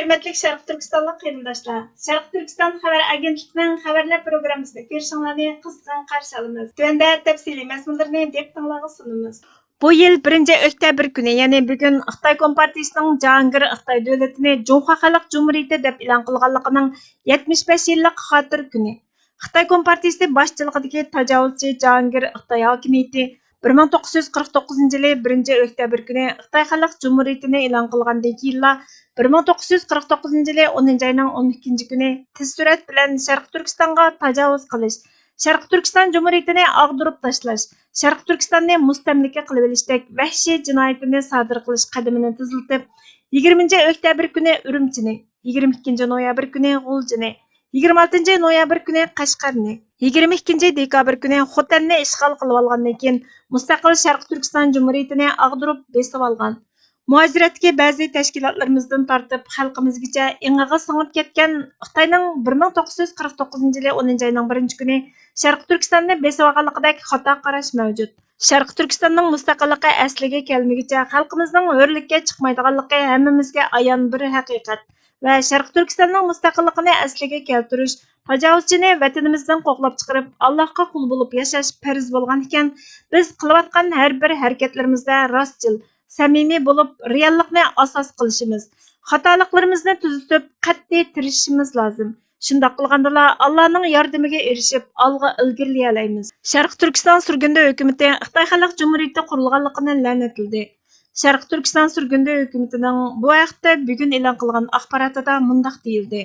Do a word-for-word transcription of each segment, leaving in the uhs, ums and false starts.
ھۆرمەتلىك شەرقىي تۈركىستانلىق قېرىنداشلار، شەرقىي تۈركىستان خەۋەر ئاگېنتلىقىنىڭ خەۋەرلەر پروگراممىسىنى كۆرۈشۈڭلارنى قىزغىن قارشى ئالىمىز. تۆۋەندە تەپسىلىي مەزمۇنلىرىنى دىققىتىڭلارغا سۇنىمىز. بۇ يىل بىرىنچى ئۆكتەبىر كۈنى، يەنى بۈگۈن خىتاي كومپارتىيىسىنىڭ جاھانگىر خىتاي دۆلىتىنى جۇڭخۇا خەلق جۇمھۇرىيىتى دەپ ئېلان قىلغانلىقىنىڭ يەتمىش بەش يىللىق خاتىرە كۈنى. خىتاي كومپارتىيىسى باشچىلىقىدىكى تاجاۋۇزچى جاھانگىر خىتاي ھاكىمىيىتى بىر مىڭ توققۇز يۈز قىرىق توققۇزىنچى يىلى بىرىنچى ئۆكتەبىر كۈنى خىتاي خەلق جۇمھۇرىيىتىنى ئېلان قىلغاندىن كېيىنلا، بىر مىڭ توققۇز يۈز قىرىق توققۇزىنچى يىلى ئونىنچى ئاينىڭ ئون ئىككىنچى كۈنى تېز سۈرئەت بىلەن شەرقىي تۈركىستانغا تاجاۋۇز قىلىش، شەرقىي تۈركىستان جۇمھۇرىيىتىنى ئاغدۇرۇپ تاشلاش، شەرقىي تۈركىستاننى مۇستەملىكە قىلىۋېلىشتەك ۋەھشىي جىنايىتىنى سادىر قىلىش قەدىمىنى تېزلىتىپ، يىگىرمىنچى ئۆكتەبىر كۈنى ئۈرۈمچىنى، يىگىرمە ئىككىنچى نويابىر كۈنى غۇلجىنى، يىگىرمە ئالتىنچى نويابىر كۈنى قەشقەرنى، يىگىرمە ئىككىنچى دېكابىر كۈنى خوتەننى ئىشغال قىلىۋالغاندىن كېيىن، مۇستەقىل شەرقىي تۈركىستان جۇمھۇرىيىتىنى ئاغدۇرۇپ بېسىۋالغان. مۇھاجىرەتتىكى بەزى تەشكىلاتلىرىمىزدىن تارتىپ خەلقىمىزگىچە ئېڭىغا سىڭىپ كەتكەن خىتاينىڭ بىر مىڭ توققۇز يۈز قىرىق توققۇزىنچى يىلى ئونىنچى ئاينىڭ بىرىنچى كۈنى شەرقىي تۈركىستاننى بېسىۋالغانلىقىدەك خاتا قاراش مەۋجۇت. شەرقىي تۈركىستاننىڭ مۇستەقىللىقى ئەسلىگە كەلمىگۈچە خەلقىمىزنىڭ ھۆرلۈككە چىقمايدىغانلىقى ھەممىمىزگە ئايان بىر ھەقىقەت ۋە شەرقىي تۈركىستاننىڭ مۇستەقىللىقىنى ئەسلىگە كەلتۈرۈش، تاجاۋۇزچىنى ۋەتىنىمىزدىن قوغلاپ چىقىرىپ، ئاللاھقا قۇل بولۇپ ياشاش پەرز بولغانىكەن، بىز قىلىۋاتقان ھەر بىر ھەرىكەتلىرىمىزدە راستچىل، سەمىمىي بولۇپ، رېئاللىقنى ئاساس قىلىشىمىز، خاتالىقلىرىمىزنى تۈزىتىپ، قەتئىي تىرىشىشىمىز لازىم. شۇنداق قىلغاندىلا، ئاللانىڭ ياردىمىگە ئېرىشىپ، ئالغا ئىلگىرىلىيەلەيمىز. شەرقىي تۈركىستان سۈرگۈندە ھۆكۈمىتى خىتاي خەلق جۇمھۇرىيىتى قۇرۇلغانلىقىنى لەنەتلىدى. شەرقىي تۈركىستان سۈرگۈندە ھۆكۈمىتىنىڭ بۇ ھەقتە بۈگۈن ئېلان قىلغان ئاخباراتىدا مۇنداق دېيىلدى: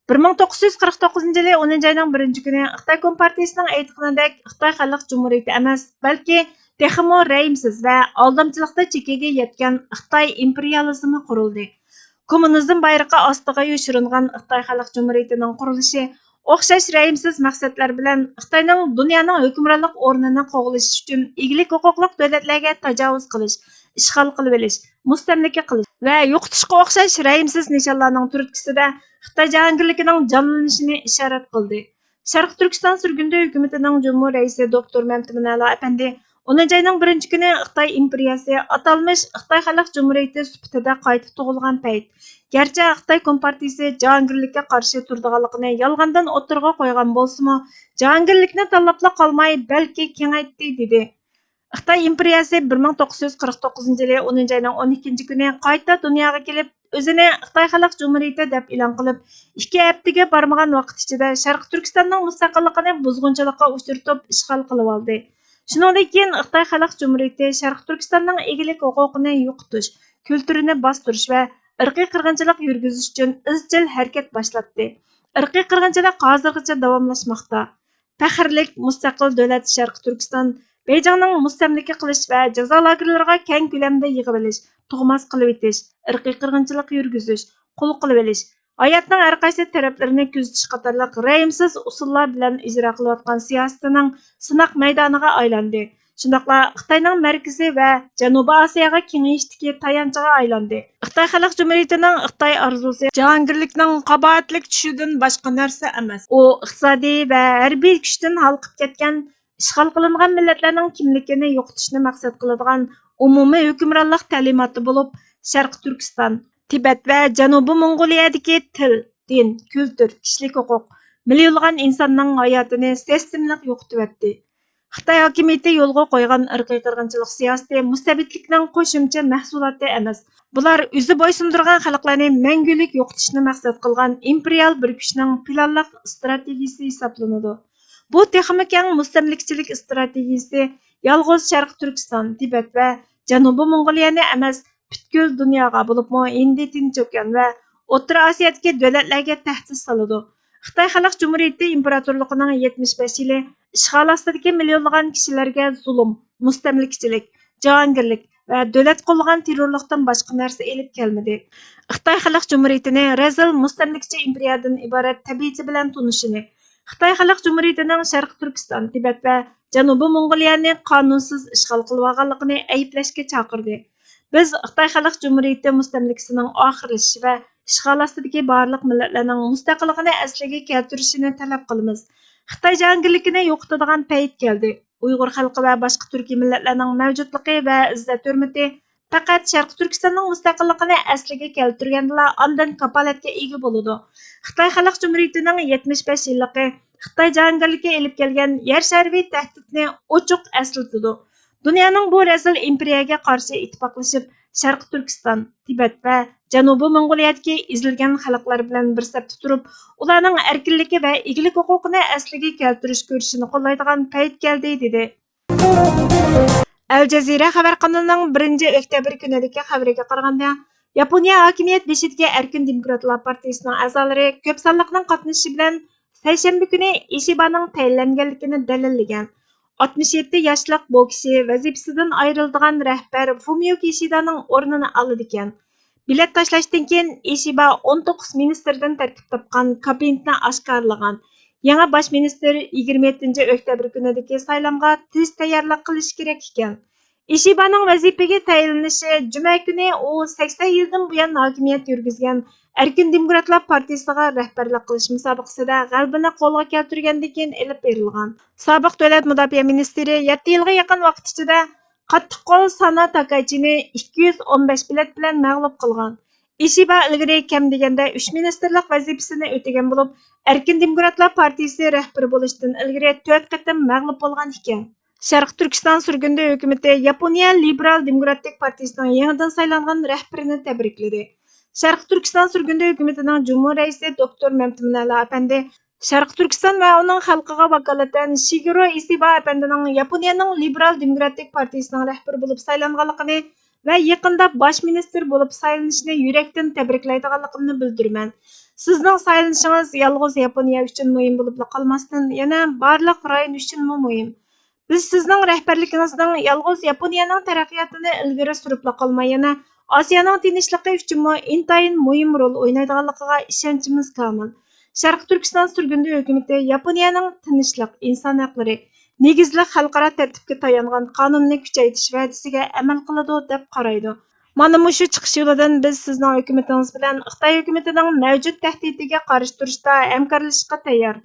بىر مىڭ توققۇز يۈز قىرىق توققۇزىنچى يىلى ئونىنچى ئاينىڭ بىرىنچى كۈنى خىتاي كومپارتىيىسىنىڭ ئېيتقىنىدەك، خىتاي خەلق جۇمھۇرىيىتى ئەمەس، بەلكى تېخىمۇ رەھىمسىز ۋە ئالدامچىلىقتا چېكىگە يەتكەن خىتاي ئىمپېرىيالىزمى قۇرۇلدى. كوممۇنىزم بايرىقى ئاستىغا يوشۇرۇنغان خىتاي خەلق جۇمھۇرىيىتىنىڭ قۇرۇلۇشى ئوخشاش رەھىمسىز مەقسەتلەر بىلەن خىتاينىڭ دۇنيانىڭ ھۆكۈمرانلىق ئورنىنى قوغلىشىش ئۈچۈن ئىگىلىك ھوقۇقلۇق دۆلەتلەرگە تاجاۋۇز قىلىش، ئىشغال قىلىۋېلىش، مۇستەملىكە قىلىش ۋە يوقىتىشقا ئوخشاش رەھىمسىز نىشانلارنىڭ تۈرتكىسىدە خىتاي جاھانگىرلىكىنىڭ جانلىنىشىنى ئىشارەت قىلدى. شەرقىي تۈركىستان سۈرگۈندە ھۆكۈمىتىنىڭ جۇمھۇر رەئىسى دوكتور مەمتىمىن ئەلا ئەپەندى ئونىنچى ئاينىڭ بىرىنچى كۈنى خىتاي ئىمپېرىيەسى ئاتالمىش خىتاي خەلق جۇمھۇرىيىتى سۈپىتىدە قايتا تۇغۇلغان پەيت، گەرچە خىتاي كومپارتىيىسى جاھانگىرلىككە قارشى تۇرىدىغانلىقىنى يالغاندىن ئوتتۇرىغا قويغان بولسىمۇ، جاھانگىرلىكنى تاللاپلا قالماي، بەلكى كېڭەيتتى، دېدى. خىتاي ئىمپېرىيەسى بىر مىڭ توققۇز يۈز قىرىق توققۇزىنچى يىلى ئونىنچى ئاينىڭ ئون ئىككىنچى كۈنى قايتا دۇنياغا كېلىپ، ئۆزىنى خىتاي خەلق جۇمھۇرىيىتى دەپ ئېلان قىلىپ، ئىككى ھەپتىگە بارمىغان ۋاقىت ئىچىدە شەرقىي تۈركىستاننىڭ مۇستەقىللىقىنى بۇزغۇنچىلىققا ئۇچرىتىپ، ئىشغال قىلىۋالدى. شۇنىڭدىن كېيىن خىتاي خەلق جۇمھۇرىيىتى شەرقىي تۈركىستاننىڭ ئىگىلىك ھوقۇقىنى يوقىتىش، كۈلتۈرىنى باستۇرۇش ۋە ئىرقىي قىرغىنچىلىق يۈرگۈزۈش ئۈچۈن ئىزچىل ھەرىكەت باشلاتتى. ئىرقىي قىرغىنچىلىق ھازىرغىچە داۋاملاشماقتا. پەخىرلىك مۇستەقىل دۆلەت شەرقىي تۈركىستان بېيجىڭنىڭ مۇستەملىكە قىلىش ۋە جازا لاگېرلىرىغا كەڭ كۆلەمدە يىغىۋېلىش، تۇغماس قىلىۋېتىش، ئىرقىي قىرغىنچىلىق يۈرگۈزۈش، قۇل قىلىۋېلىش، ھاياتنىڭ ھەر قايسى تەرەپلىرىنى كۆزىتىش قاتارلىق رەھىمسىز ئۇسۇللار بىلەن ئىجرا قىلىۋاتقان سىياسىتىنىڭ سىناق مەيدانىغا ئايلاندى. شۇنداقلا خىتاينىڭ مەركىزىي ۋە جەنۇبىي ئاسىياغا كېڭىيىشتىكى تايانچىغا ئايلاندى. خىتاي خەلق جۇمھۇرىيىتىنىڭ خىتاي ئارزۇسى جاھانگىرلىكنىڭ قاباھەتلىك چۈشىدىن باشقا نەرسە ئەمەس. ئۇ ئىقتىسادىي ۋە ھەربىي كۈچتىن ھالقىپ كەتكەن، ئىشغال قىلىنغان مىللەتلەرنىڭ كىملىكىنى يوقىتىشنى مەقسەت قىلىدىغان ئومۇمىي ھۆكۈمرانلىق تەلىماتى بولۇپ، شەرقىي تۈركىستان، تىبەت ۋە جەنۇبىي موڭغۇلىيەدىكى تىل، دىن، كۈلتۈر، كىشىلىك ھوقۇق، مىليونلىغان ئىنساننىڭ ھاياتىنى سىستېمىلىق يوقىتىۋەتتى. خىتاي ھاكىمىيىتى يولغا قويغان ئىرقىي قىرغىنچىلىق سىياسىتى مۇستەبىتلىكنىڭ قوشۇمچە مەھسۇلاتى ئەمەس. بۇلار ئۆزى بويسۇندۇرغان خەلقلەرنى مەڭگۈلۈك يوقىتىشنى مەقسەت قىلغان ئىمپېرىيال بىر كۈچنىڭ پىلانلىق ئىستراتېگىيىسى ھېسابلىنىدۇ. بۇ تېخىمۇ كەڭ مۇستەملىكىچىلىك ئىستراتېگىيىسى يالغۇز شەرقىي تۈركىستان، تىبەت ۋە جەنۇبىي موڭغۇلىيەنى ئەمەس، پۈتكۈل دۇنياغا، بولۇپمۇ ھىندى تىنچ ئوكيان ۋە ئوتتۇرا ئاسىيادىكى دۆلەتلەرگە تەھدىت سالىدۇ. خىتاي خەلق جۇمھۇرىيىتى ئىمپېراتورلۇقىنىڭ يەتمىش بەش يىلى ئىشغال ئاستىدىكى مىليونلىغان كىشىلەرگە زۇلۇم، مۇستەملىكىچىلىك، جاھانگىرلىك ۋە دۆلەت قوللىغان تېررورلۇقتىن باشقا نەرسە ئېلىپ كەلمىدى. خىتاي خەلق جۇمھۇرىيىتىنى رەزىل مۇستەملىكىچى ئىمپېرىيەدىن ئىبارەت تەبىئىتى بىلەن تونۇشىنى، خىتاي خەلق جۇمھۇرىيىتىنىڭ شەرقىي تۈركىستان، تىبەت ۋە جەنۇبىي موڭغۇلىيەنى قانۇنسىز ئىشغال قىلىۋالغانلىقىنى ئەيىبلەشكە چاقىردى. بىز خىتاي خەلق جۇمھۇرىيىتى مۇستەملىكىسىنىڭ ئاخىرلىشىشى ۋە ئىشغال ئاستىدىكى بارلىق مىللەتلەرنىڭ مۇستەقىللىقىنى ئەسلىگە كەلتۈرۈشىنى تەلەپ قىلىمىز. خىتاي جاھانگىرلىكىنى يوقىتىدىغان پەيت كەلدى. ئۇيغۇر خەلقى ۋە باشقا تۈركىي مىللەتلەرنىڭ مەۋجۇتلۇقى ۋە ئىززەت-ھۆرمىتى پەقەت شەرقىي تۈركىستاننىڭ مۇستەقىللىقىنى ئەسلىگە كەلتۈرگەندىلا ئاندىن كاپالەتكە ئىگە بولىدۇ. خىتاي خەلق جۇمھۇرىيىتىنىڭ يەتمىش بەش يىللىقى خىتاي جاھانگەرلىكى ئېلىپ كەلگەن يەر شارىۋى تەھدىتنى ئوچۇق ئەسلىتىدۇ. دۇنيانىڭ بۇ رەزىل ئىمپېرىيەگە قارشى ئىتتىپاقلىشىپ، شەرقىي تۈركىستان، تىبەت ۋە جەنۇبىي موڭغۇلىيەدىكى ئېزىلگەن خەلقلەر بىلەن بىر سەپتە تۇرۇپ، ئۇلارنىڭ ئەركىنلىكى ۋە ئىگىلىك ھوقۇقىنى ئەسلىگە كەلتۈرۈش كۈرىشىنى قوللايدىغان پەيت كەلدى، دېدى. ئەل جەزىرە خەۋەر قانىلىنىڭ بىرىنچى ئۆكتەبىر كۈنىدىكى خەۋىرىگە قارىغاندا، ياپونىيە ھاكىمىيەت بېشىدىكى ئەركىن دېموكراتلار پارتىيىسىنىڭ ئەزالىرى كۆپ سانلىقنىڭ قاتنىشىشى بىلەن سەيشەنبە كۈنى ئىشىبانىڭ تەيىنلەنگەنلىكىنى دەلىللىگەن. ئاتمىش يەتتە ياشلىق بۇ كىشى ۋەزىپىسىدىن ئايرىلىدىغان رەھبەر فۇمىيو كىشىدانىڭ ئورنىنى ئالىدىكەن. بېلەت تاشلاشتىن كېيىن ئىشىبا ئون توققۇز مىنىستىردىن تەركىب تاپقان كابىنېتنى ئاشكارىلىغان. يېڭى باش مىنىستىر يىگىرمە يەتتىنچى ئۆكتەبىر كۈنىدىكى سايلامغا تېز تەييارلىق قىلىشى كېرەك ئىكەن. ئىشىبانىڭ ۋەزىپىگە تەيىنلىنىشى جۈمە كۈنى ئۇ سەكسەن يىلدىن بۇيان ھاكىمىيەت يۈرگۈزگەن ئەركىن دېموكراتلار پارتىيىسىغا رەھبەرلىك قىلىش مۇسابىقىسىدە غەلىبىنى قولغا كەلتۈرگەندىن كېيىن ئېلىپ بېرىلغان. سابىق دۆلەت مۇداپىئە مىنىستىرى يەتتە يىلغا يېقىن ۋاقىت ئىچىدە قاتتىق قول سانا تاكايچىنى ئىككى يۈز ئون بەش بېلەت بىلەن مەغلۇپ قىلغان. ئىشىبا ئىلگىرى كەم دېگەندە ئۈچ مىنىستىرلىق ۋەزىپىسىنى ئۆتىگەن بولۇپ، ئەركىن دېموكراتلار پارتىيىسى رەھبىرى بولۇشتىن ئىلگىرى تۆت قېتىم مەغلۇپ بولغان ئىكەن. شەرقىي تۈركىستان سۈرگۈندە ھۆكۈمىتى ياپونىيە لىبېرال دېموكراتىك پارتىيىسىنىڭ يېڭىدىن سايلانغان رەھبىرىنى تەبرىكلىدى. شەرقىي تۈركىستان سۈرگۈندە ھۆكۈمىتىنىڭ جۇمھۇر رەئىسى دوكتور مەمتىمىن ئەلا ئەپەندى شەرقىي تۈركىستان ۋە ئۇنىڭ خەلقىغا ۋاكالىتەن شىگېرو ئىسىبا ئەپەندىنىڭ ياپونىيەنىڭ لىبېرال دېموكراتىك پارتىيىسىنىڭ رەھبىرى بولۇپ سايلانغانلىقىنى ۋە يېقىندا باش مىنىستىر بولۇپ سايلىنىشىنى يۈرەكتىن تەبرىكلەيدىغانلىقىمنى بىلدۈرىمەن. سىزنىڭ سايلىنىشىڭىز يالغۇز ياپونىيە ئۈچۈن مۇھىم بولۇپلا قالماستىن، يەنە بارلىق رايون ئۈچۈنمۇ مۇھىم. بىز سىزنىڭ رەھبەرلىكىڭىزنىڭ يالغۇز ياپونىيەنىڭ تەرەققىياتىنى ئىلگىرى سۈرۈپلا قالماي، يەنە ئاسىيانىڭ تىنچلىقى ئۈچۈنمۇ ئىنتايىن مۇھىم رول ئوينايدىغانلىقىغا ئىشەنچىمىز كامىل. شەرقىي تۈركىستان سۈرگۈندە ھۆكۈمىتى ياپونىيەنىڭ تىنچلىق، ئىنسان ھەقلىرى، نېگىزلىك خەلقئارا تەرتىپكە تايانغان قانۇننى كۈچەيتىش ۋەدىسىگە ئەمەل قىلىدۇ، دەپ قارايدۇ. مانا مۇشۇ چىقىش يولىدىن بىز سىزنىڭ ھۆكۈمىتىڭىز بىلەن خىتاي ھۆكۈمىتىنىڭ مەۋجۇت تەھدىتىگە قارشى تۇرۇشتا ھەمكارلىشىشقا تەييار.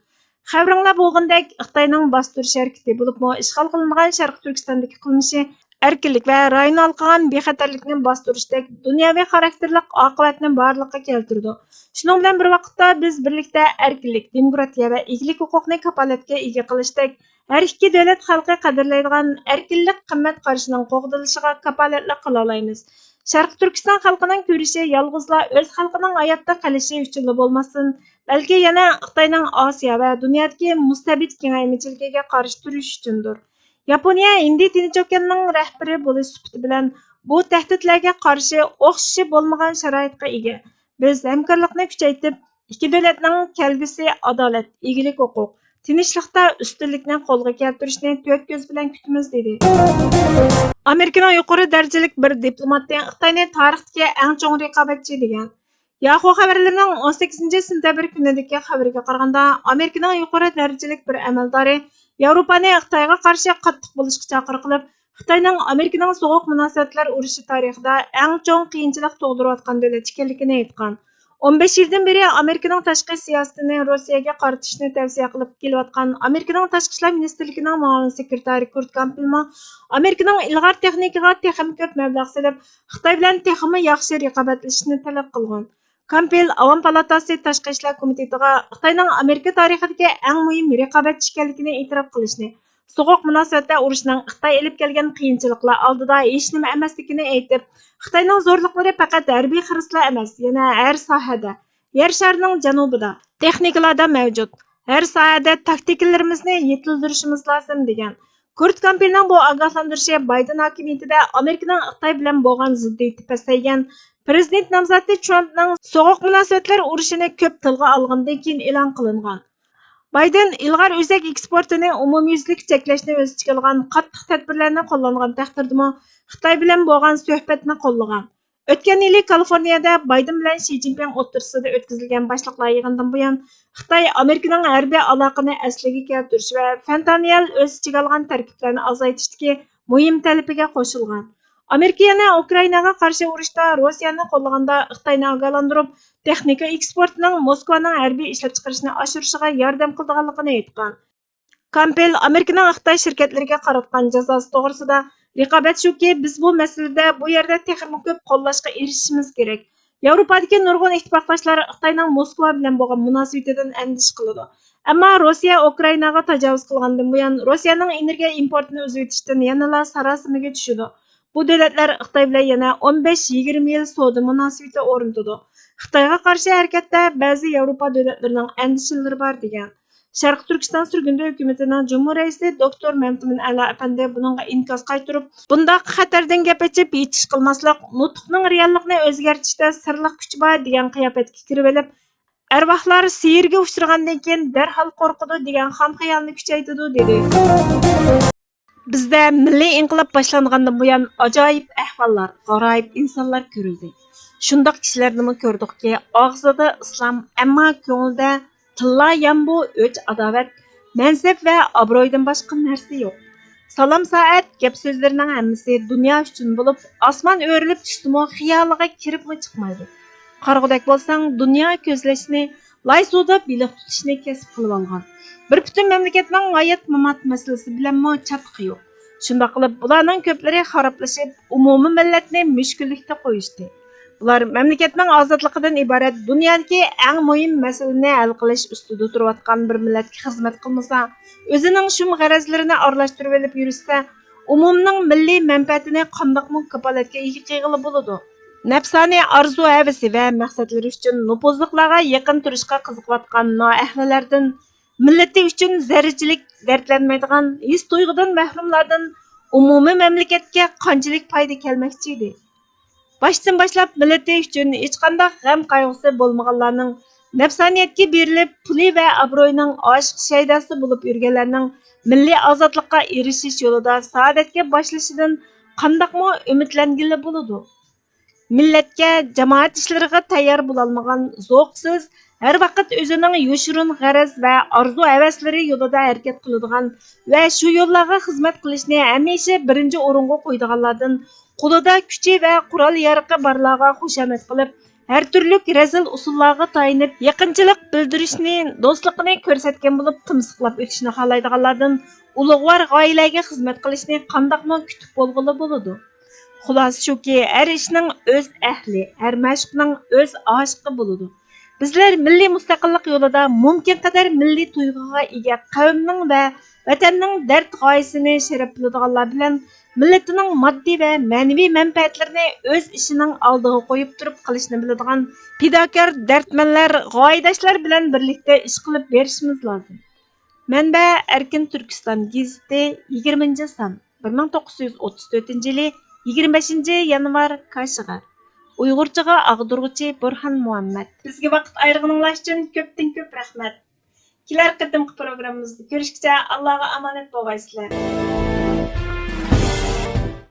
خەۋىرىڭلار بولغىنىدەك، خىتاينىڭ باستۇرۇش ھەرىكىتى، بولۇپمۇ ئىشغال قىلىنغان شەرقىي تۈركىستاندىكى قىلمىشى ئەركىنلىك ۋە رايون ھالقىغان بىخەتەرلىكنى باستۇرۇشتەك دۇنياۋى خاراكتېرلىق ئاقىۋەتنى بارلىققا كەلتۈرىدۇ. شۇنىڭ بىلەن بىر ۋاقىتتا، بىز بىرلىكتە ئەركىنلىك، دېموكراتىيە ۋە ئىگىلىك ھوقۇقىنى كاپالەتكە ئىگە قىلىشتەك ھەر ئىككى دۆلەت خەلقى قەدىرلەيدىغان ئەركىنلىك قىممەت قارىشىنىڭ قوغدىلىشىغا كاپالەتلىك قىلالايمىز. شەرقىي تۈركىستان خەلقىنىڭ كۈرىشى يالغۇزلا ئۆز خەلقىنىڭ ھاياتتا قېلىشى ئۈچۈنلا بولماستىن، بەلكى يەنە خىتاينىڭ ئاسىيا ۋە دۇنيادىكى مۇستەبىت كېڭەيمىچىلىكىگە قارشى تۇرۇش ئۈچۈندۇر. ياپونىيە ھىندى تىنچ ئوكياننىڭ رەھبىرى بولۇش سۈپىتى بىلەن بۇ تەھدىتلەرگە قارشى ئوخشىشى بولمىغان شارائىتقا ئىگە. بىز ھەمكارلىقنى كۈچەيتىپ، ئىككى دۆلەتنىڭ كەلگۈسى ئادالەت، ئىگىلىك ھوقۇق، تىنچلىقتا ئۈستۈنلۈكنى قولغا كەلتۈرۈشنى تۆت كۆز بىلەن كۈتىمىز، دېدى. ئامېرىكىنىڭ يۇقىرى دەرىجىلىك بىر دىپلوماتى خىتاينى تارىختىكى ئەڭ چوڭ رىقابەتچى دېگەن. ياخۇ خەۋەرلىرىنىڭ ئون سەككىزىنچى سېنتەبىر كۈنىدىكى خەۋىرىگە قارىغاندا، ئامېرىكىنىڭ يۇقىرى دەرىجىلىك بىر ئەمەلدارى ياۋروپانى خىتايغا قارشى قاتتىق بولۇشقا چاقىرىق قىلىپ، خىتاينىڭ ئامېرىكىنىڭ سوغۇق مۇناسىۋەتلەر ئۇرۇشى تارىخىدا ئەڭ چوڭ قىيىنچىلىق تۇغدۇرۇۋاتقان دۆلەت ئىكەنلىكىنى ئېيتقان. ئون بەش يىلدىن بېرى ئامېرىكىنىڭ تاشقى سىياسىتىنى روسىيەگە قارىتىشنى تەۋسىيە قىلىپ كېلىۋاتقان ئامېرىكىنىڭ تاشقى ئىشلار مىنىستىرلىكىنىڭ مۇئاۋىن سېكرېتارى كۇرت كامپېلمۇ ئامېرىكىنىڭ ئىلغار تېخنىكىغا تېخىمۇ كۆپ مەبلەغ سېلىپ، خىتاي بىلەن تېخىمۇ ياخشى رىقابەتلىشىشنى تەلەپ قىلغان. كامپېل ئاۋام پالاتاسى تاشقى ئىشلار كومىتېتىغا خىتاينىڭ ئامېرىكا تارىخىدىكى ئەڭ مۇھىم رىقابەتچى ئىكەنلىكىنى ئېتىراپ قىلىشنى، سوغۇق مۇناسىۋەتتە ئۇرۇشنىڭ خىتاي ئېلىپ كەلگەن قىيىنچىلىقلار ئالدىدا ھېچنېمە ئەمەسلىكىنى ئېيتىپ، خىتاينىڭ زورلۇقلىرى پەقەت ھەربىي خىرىسلا ئەمەس، يەنە ھەر ساھەدە، يەر شارىنىڭ جەنۇبىدا، تېخنىكىلاردا مەۋجۇت. ھەر ساھەدە تاكتىكىلىرىمىزنى يېتىلدۈرۈشىمىز لازىم، دېگەن. كۇرت كامپېلنىڭ بۇ ئاگاھلاندۇرۇشى بايدېن ھاكىمىيىتىدە ئامېرىكىنىڭ خىتاي بىلەن بولغان زىددىيىتى پەسەيگەن پىرېزىدېنت نامزاتى ترامپنىڭ سوغۇق مۇناسىۋەتلەر ئۇرۇشىنى كۆپ تىلغا ئالغىنىدىن كېيىن ئېلان قىلىنغان. بايدېن ئىلغار ئۆزەك ئېكسپورتىنى ئومۇميۈزلۈك چەكلەشنى ئۆز ئىچىگە ئالغان قاتتىق تەدبىرلەرنى قوللانغان تەقدىردىمۇ، خىتاي بىلەن بولغان سۆھبەتنى قوللىغان. ئۆتكەن يىلى كالىفورنىيەدە بايدېن بىلەن شى جىنپىڭ ئوتتۇرىسىدا ئۆتكۈزۈلگەن باشلىقلار يىغىنىدىن بۇيان، خىتاي ئامېرىكىنىڭ ھەربىي ئالاقىنى ئەسلىگە كەلتۈرۈش ۋە فېنتانىيەل ئۆز ئىچىگە ئالغان تەركىبلەرنى ئازايتىشتىكى مۇھىم تەلىپىگە قوشۇلغان. ئامېرىكا يەنە ئۇكرائىناغا قارشى ئۇرۇشتا روسىيەنى قوللىغاندا خىتاينى ئاگاھلاندۇرۇپ، تېخنىكا ئېكسپورتىنىڭ موسكۋانىڭ ھەربىي ئىشلەپچىقىرىشنى ئاشۇرۇشىغا ياردەم قىلىدىغانلىقىنى ئېيتقان. كامپېل ئامېرىكىنىڭ خىتاي شىركەتلىرىگە قاراتقان جازاسى توغرىسىدا رىقابەت شۇكى، بىز بۇ مەسىلىدە بۇ يەردە تېخىمۇ كۆپ قوللاشقا ئېرىشىشىمىز كېرەك. ياۋروپادىكى نۇرغۇن ئىتتىپاقداشلار خىتاينىڭ موسكۋا بىلەن بولغان مۇناسىۋىتىدىن ئەندىشە قىلىدۇ. ئەمما روسىيە ئۇكرائىناغا تاجاۋۇز قىلغاندىن بۇيان، روسىيەنىڭ ئېنېرگىيە ئىمپورتىنى ئۈزۈۋېتىشتىن يەنىلا ساراسىمىگە چۈشىدۇ. بۇ دۆلەتلەر خىتاي بىلەن يەنە ئون بەش يىگىرمە يىل سودا مۇناسىۋىتى ئورنىتىدۇ. خىتايغا قارشى ھەرىكەتتە بەزى ياۋروپا دۆلەتلىرىنىڭ ئەندىشىلىرى بار، دېگەن. شەرقىي تۈركىستان سۈرگۈندە ھۆكۈمىتىنىڭ جۇمھۇر رەئىسى دوكتور مەمتىمىن ئەلا ئەپەندى بۇنىڭغا ئىنكاس قايتۇرۇپ، بۇنداق خەتەردىن گەپ ئېچىپ ھېچ ئىش قىلماسلىق، نۇتۇقنىڭ رېئاللىقنى ئۆزگەرتىشتە سىرلىق كۈچى بار، دېگەن قىياپەتكە كىرىۋېلىپ، ئەرۋاھلار سېھىرگە ئۇچرىغاندىن كېيىن دەرھال قورقىدۇ، دېگەن خام خىيالنى كۈچەيتىدۇ، دېدى. بىزدە مىللىي ئىنقىلاب باشلانغاندىن بۇيان ئاجايىپ ئەھۋاللار، غارايىپ ئىنسانلار كۆرۈلدى. شۇنداق كىشىلەرنىمۇ كۆردۇقكى، ئاغزىدا ئىسلام، ئەمما كۆڭلىدە تىللا يامبۇ، ئۆچ-ئاداۋەت، مەنسەپ ۋە ئابرويدىن باشقا نەرسە يوق. سالام-سائەت، گەپ-سۆزلىرىنىڭ ھەممىسى دۇنيا ئۈچۈن بولۇپ، ئاسمان ئۆرۈلۈپ چۈشسىمۇ خىيالىغا كىرىپمۇ چىقمايدۇ. قارىغۇدەك بولساڭ، دۇنيا كۆزلەشنى، لاي سۇدا بېلىق تۇتۇشنى كەسىپ قىلىۋالغان. بىر پۈتۈن مەملىكەتنىڭ ھايات-مامات مەسىلىسى بىلەنمۇ چاتىقى يوق. شۇنداق قىلىپ، بۇلارنىڭ كۆپلىرى خارابلىشىپ، ئومۇمىي مىللەتنى مۈشكۈللۈكتە قويۇشتى. بۇلار مەملىكەتنىڭ ئازادلىقىدىن ئىبارەت دۇنيادىكى ئەڭ مۇھىم مەسىلىنى ھەل قىلىش ئۈستىدە تۇرۇۋاتقان بىر مىللەتكە خىزمەت قىلمىسا، ئۆزىنىڭ شۇم غەرەزلىرىنى ئارىلاشتۇرۇۋېلىپ يۈرسە، ئومۇمنىڭ مىللىي مەنپەئەتىنى قانداقمۇ كاپالەتكە ئىگە قىلغىلى بولىدۇ؟ نەپسانىي ئارزۇ-ھەۋىسى ۋە مەقسەتلىرى ئۈچۈن نوپۇزلۇقلارغا يېقىن تۇرۇشقا قىزىقىۋاتقان نائەھلىلەردىن مىللىتى ئۈچۈن زەررىچىلىك دەردلەنمەيدىغان، ھېس-تۇيغۇدىن مەھرۇملاردىن ئومۇمىي مەملىكەتكە قانچىلىك پايدا كەلمەكچى ئىدى؟ باشتىن باشلاپ مىللىتى ئۈچۈن ھېچقانداق غەم-قايغۇسى بولمىغانلارنىڭ، نەپسانىيەتكە بېرىلىپ، پۇلى ۋە ئابرۇيىنىڭ ئاشىق-شەيداسى بولۇپ يۈرگەنلەرنىڭ مىللىي ئازادلىققا ئېرىشىش يولىدا سائادەتكە باشلىشىدىن قانداقمۇ ئۈمىدلەنگىلى بولىدۇ؟ مىللەتكە، جامائەت ئىشلىرىغا تەييار بولالمىغان، زوقسىز، ھەر ۋاقىت ئۆزىنىڭ يوشۇرۇن غەرەز ۋە ئارزۇ-ھەۋەسلىرى يولىدا ھەرىكەت قىلىدىغان ۋە شۇ يوللارغا خىزمەت قىلىشنى ھەمىشە بىرىنچى ئورۇنغا قويىدىغانلاردىن، قولىدا كۈچى ۋە قورال-يارىقى بارلارغا خۇشامەت قىلىپ، ھەر تۈرلۈك رەزىل ئۇسۇللارغا تايىنىپ، يېقىنچىلىق بىلدۈرۈشنى، دوستلۇقىنى كۆرسەتكەن بولۇپ، تۇمسۇقلاپ ئۆتۈشنى خالايدىغانلاردىن ئۇلۇغۋار غايىلەرگە خىزمەت قىلىشنى قانداقمۇ كۈتۈپ بولغىلى بولىدۇ؟ خۇلاسە شۇكى، ھەر ئىشنىڭ ئۆز ئەھلى، ھەر مەشۇقنىڭ ئۆز ئاشىقى بولىدۇ. بىزلەر مىللىي مۇستەقىللىق يولىدا مۇمكىن قەدەر مىللىي تۇيغۇغا ئىگە قەۋمنىڭ ۋە ۋەتەننىڭ دەرد غايىسىنى شەرەپ بىلىدىغانلار بىلەن مىللىتىنىڭ ماددىي ۋە مەنىۋى مەنپەئەتلىرىنى ئۆز ئىشىنىڭ ئالدىغا قويۇپ تۇرۇپ قىلىشنى بىلىدىغان پىداكار دەردمەنلەر، غايىداشلار بىلەن بىرلىكتە ئىش قىلىپ بېرىشىمىز لازىم. مەنبە: ئەركىن تۈركىستان گېزىتى، يىگىرمىنچى سان، بىر مىڭ توققۇز يۈز ئوتتۇز تۆتىنچى يىلى، يىگىرمە بەشىنچى يانۋار، كاشغەر. ئۇيغۇرچىغا ئاغدۇرغۇچى بۇرھان مۇھەممەد. بىزگە ۋاقىت ئايرىغىنىڭلار ئۈچۈن كۆپتىن كۆپ رەھمەت. كېلەر قېتىمقى پروگراممىمىزدا كۆرۈشكىچە ئاللاغا ئامانەت بولغايسىلەر.